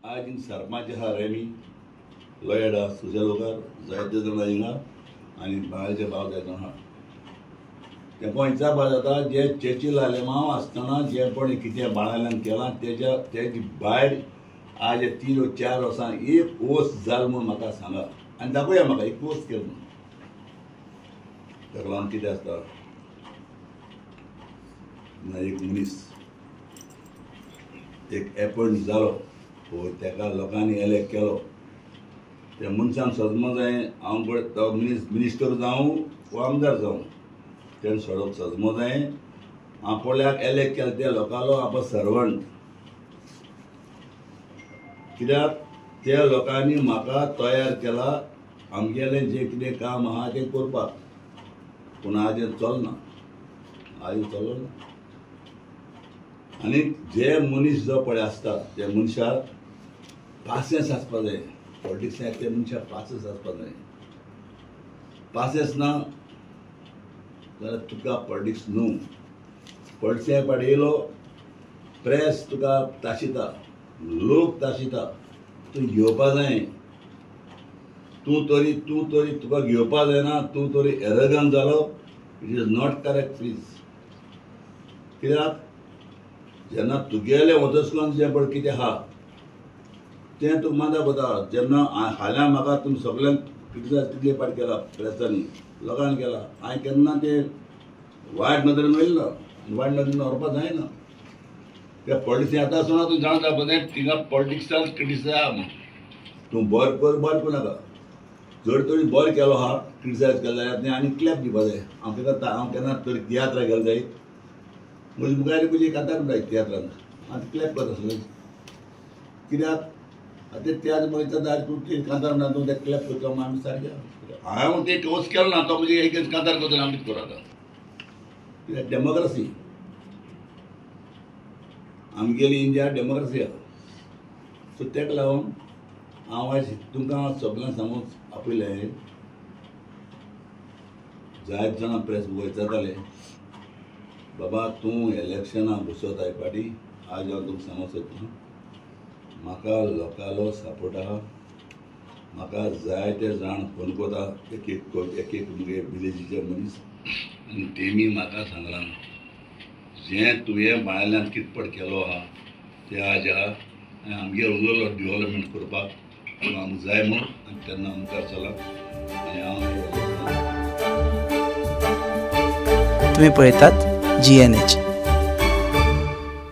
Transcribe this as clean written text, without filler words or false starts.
आज सरपंच आहा रेमी लॉयड आहा सुजल लोकार जायते जाणां हिंगा आनी बाळाचे भाव जायते जाण आहा. तें पण विचारपा जाता जे चर्चील आलेमांव आसतना जें पण कितें बाळाल्यान केलां तेज्या तेजी भायर आज 3 वा 4 वर्सां एक ओस जाल म्हूण म्हाका सांगा आनी दाखोवया म्हाका एक ओस केलो म्हूण. ताका लागून कितें आसता ना एक मनीस एक एपॉयंट जालो वो ताका लोकांनी एलेक्ट केलो त्या मनशान सजमो जाय हांव तो मिनिस्टर जावं वो आमदार जावं तेणें सडक सजमो जाय आपल्याक एलेक्ट केलें त्या लोकांलो आपलो सर्वंट. कित्याक त्या लोकांनी म्हाका तयार केला आमगेलें जें कितें काम आहा तें करपाक. पूण आज चलना, आज चलना. आनी जे मनीस जो पळय आसता त्या मनशाक पासियेंस आसपा जाय. पॉलिटिक्साक त्या मनशाक पासियेंस आसपा जाय. पासियेंस ना जाल्यार तुका पॉलिटिक्स न्हू. पॉलिटिक्सा पाट येयलो प्रेस तुका ताशिता, लोक ताशिता, तूं घेवपा जाय. तूं तरी तुका घेवपा जायना, तूं तरी एरगन जालो. It is not correct please. कित्याक जेन्ना तुगेलें वचस्कन जें पळय कितें आहा तें तुका मानता पडटा. जेन्ना हाल्यां म्हाका तुमी सगल्यांक क्रिटिसायज कितले पाट केला प्रेसांनी लोकांनी केला, हांवें केन्ना तें वायट नदरेन वयलें ना आनी वायट नदरेन व्हरपा जायना. त्या पॉलिटिक्स आतां आसतना तूं जाणा जावपा जाय थिंगा पॉलिटिक्सान क्रिटिसायज आहा म्हूण. तूं बरें कर बरें करूं नाका. जर तरी बरें केलो आहा क्रिटिसायज केलो जाल्यार तें आनी क्लॅप दिवपा जाय. हांव केन्ना हांव केन्ना तरी तियात्राक गेलो जायत म्हजे मुखार म्हजी कांतार म्हणटा तियात्रान हांव क्लॅप करता आसलें. कित्याक आतां तियात्र पळयता तूं कांतार म्हणटा तूं तें क्लॅप करता म्हूण आमी सारकें हांव तें वच केलो ना तो म्हणजे एक कांतार करता आमी कितें करूं आतां. कित्याक डेमोक्रेसी आमगेली इंडिया डेमोक्रेसी आहा. सो ताका लागून हांव आयज तुमकां सगळ्यांक सांगूंक आपयलें. जायते जाणां प्रेस वयताले बाबा तूं इलेक्शनाक घुसत आय पाटी. आज हांव तुमकां सांगूंक सोदता म्हाका लोकांलो सपोर्ट आहा. म्हाका जायते जाण फोन करता एक एक एक एक मुगे विलेजीचे मनीस आनी तेमी म्हाका सांगलां जें तुवें बाळाल्यान कितपट केलो आहा तें आज आहा आनी आमगेर उरलो डेवलपमेंट करपाक आमकां जाय म्हूण आनी तेन्ना मुखार चला. आनी हांव तुमी पळयतात GNH.